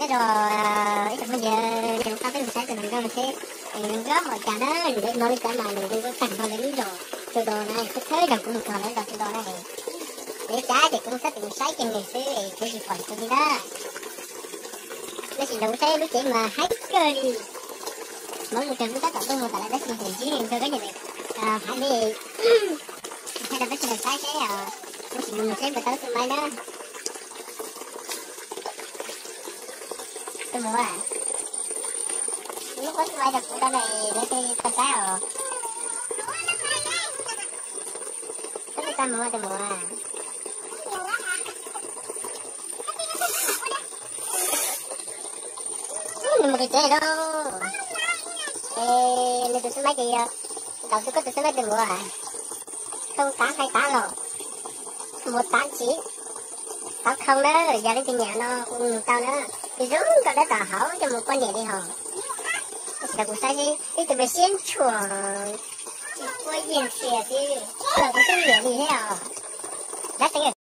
Zos ib tsoom phooj ywg, nws tau peb mus saib tus hluas nkauj no seb nws zoo nkauj npaum cas na, nws zoo li cas mas nws zoo nkauj tag nrho lawv lub zos Su Do na, txhawb txhawb zog kuv mus txog lawv zos Su Do na. Nws cas ces kuv mus saib, kuv mus saib kiag nws xwb es kuv tsis pom nws li na. Tab sis nrog kuv saib lub tsev mas haib kawg li. Hmoob mus raws lub tab tom tuaj mus tom lawm tab sis nws ntsib nws nrog kab niam hais li. Thaij rau peb sawv daws saib seb, kuv sim mus saib puas tau xu maib na. Tus muam, muab kuv xu maib rau kuv tau na, lawv thiaj tau saib os. Koj tsis tau mus tus muam. Nws mus kev tsev lawm. Es nws tus xu maib ces yog, ntaus xu koj tus xu maib tus muam. Khoo tav hais tav los, mus tav ntsis, tav khoo na, yog leej twg nyiam no hu nws tau na. Nws zoo nkauj dawb tom hauv coj mus poj niam li hos. Tab sis kuv saib seb ib tug me siab ntshuam, tsis pub yeej xias xwb, los kuv twb nyiam li thiab os. Dab tseem